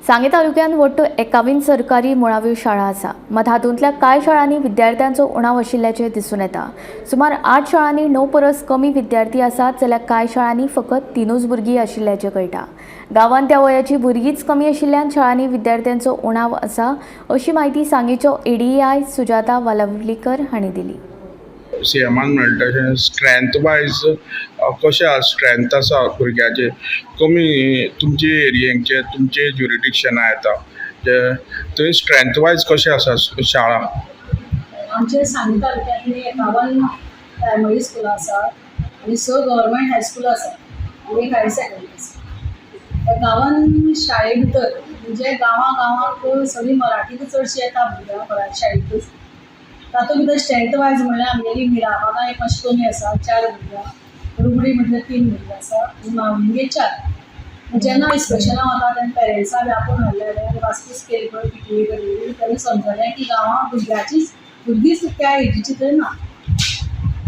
सांगें तालुक्यांत वट्ट 51 सरकारी मुळाव्यो शाळा आसा. मात हातूंतल्या कांय शाळांनी विद्यार्थ्यांचो उणाव आशिल्ल्याचें दिसून येता. सुमार 8 शाळांनी 9 परस कमी विद्यार्थी आसात, जाल्यार कांय शाळांनी फकत 3ूच भुरगीं आशिल्ल्याचें कळटा. गांवांत त्या वयाची भुरगींच कमी आशिल्ल्यान शाळांनी विद्यार्थ्यांचो उणाव आसा, अशी म्हायती सांगेचो एडीआय सुजाता वालावलीकर हांणी दिली. सीएमान म्हणटा तशें स्ट्रेंथ वायज कशें आसा, स्ट्रेंथ आसा भुरग्याचे कमी तुमचे एरियेचे, तुमचे ज्युरिडिक्शना येता ते, थंय स्ट्रेंथ वायज कशें आसा शाळा? आमच्या सांगें तालुक्यांतली 51 प्रायमरी स्कुलां आसात आनी 6 गव्हर्मेंट हायस्कूल आसा आनी एक हायर सेकंडरी आसा. 51 शाळे भितर म्हणजे गांवां गांवांक सगळीं मराठीच चडशी येता भुरग्यां, मराठी शाळेंतूच. तातूंत भितर स्ट्रेंथ वायज म्हणल्यार आमगेली मिराबागा एक मातशी कमी आसा, 4 भुरग्यां, रुगडी म्हटल्यार 3 भुरगीं आसा आनी मावलिंगे 4. जेन्ना इन्स्पेक्शनाक वता तेन्ना पेरंट्सां बी आपोवन हाडले जाल्यार वासपूस केली पळय पीटीए कडेन, तेन्ना समजलें की गांवांत भुरग्याचीच भुरगींच त्या एजीची थंय ना.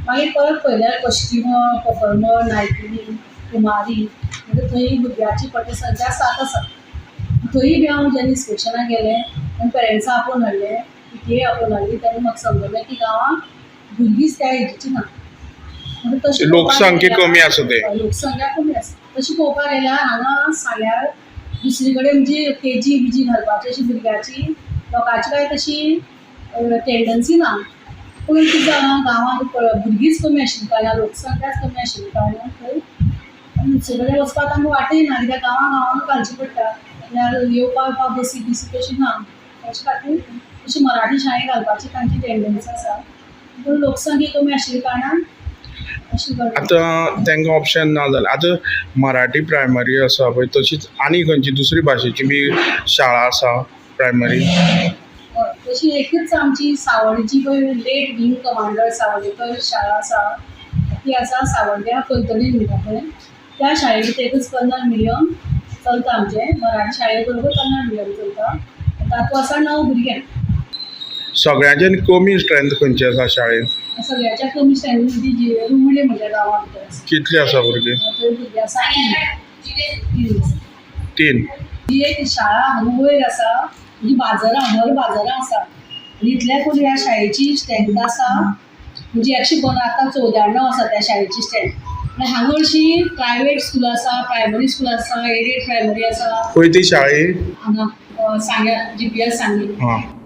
मागीर परत पळयल्यार कश्टिमळ, कोफरमळ, नायकिणी, कुमारी म्हणजे थंय भुरग्याची पटसंख्या 7 आसा. थंय बी हांव जेन्ना इन्स्पेक्शनाक गेलें तेन्ना पेरंट्सां आपोवन हाडले, पीटीए आपोवन हाडली, तेन्ना म्हाका समजलें की गांवांत भुरगींच त्या एजीची ना. म्हणजे तशें लोकसंख्या कमी आसा ते. लोकसंख्या कमी आसा. तशी पळोवपाक गेल्यार हांगा सांग्यार दुसरी कडेन म्हणजे केजी बिजी घालपाची अशी भुरग्याची लोकांची काय तशी टेंडन्सी ना. पूण कितें जालां, गांवांत भुरगींच कमी आशिल्ल्या कारणान, लोकसंख्याच कमी आशिल्ल्या कारणान थंय दुसरे कडेन वचपाक तांकां वाटय ना, कित्याक गांवां गांवांत घालचें पडटा. म्हणल्यार येवपा वचपाक बसी बिसी तशी ना. ताचे खातीर तशी मराठी शाळेंत घालपाची तांची टेंडन्सी आसा, पूण लोकसंख्या कमी आशिल्ल्या कारणान अशी गडबड. आतां तांकां ऑप्शन ना जालें. आतां मराठी प्रायमरी आसा पळय, तशीच आनी खंयची दुसरी भाशेची बी शाळा आसा प्रायमरी? हय, तशी एकूच आमची सावळीची पळय लेट विंग कमांडर सावळेकर शाळा आसा, ती आसा सावड्ड्या कलतडी म्हणटा पळय, त्या शाळे भितर एकूच कन्नड मिडियम चलता. आमचें मराठी शाळे बरोबर कन्नड मिडियम चलता. तातूंत आसा 9 भुरगे. सगळ्यांच्यान कमी स्ट्रेंथ खंयची आसा शाळेंत? सगळ्याच्या कमी स्टँडर्ड म्हणजे जी रुमडे म्हटल्या गांवां भितर आसा. कितली आसा भुरगीं? थंय भुरगीं आसा 3. 3. ही एक शाळा हांगा वयर आसा, म्हणजे बाजारां भर बाजारां आसा आनी इतल्या करून ह्या शाळेची स्ट्रेंथ आसा म्हणजे 115, आतां 94 आसा त्या शाळेची स्ट्रेंथ. आनी हांगा अशी प्रायवेट स्कूल आसा, प्रायमरी स्कूल आसा, एडेड प्रायमरी आसा. खंय ती शाळी? हांगा सांग्या, जीपीएस सांगे. आं.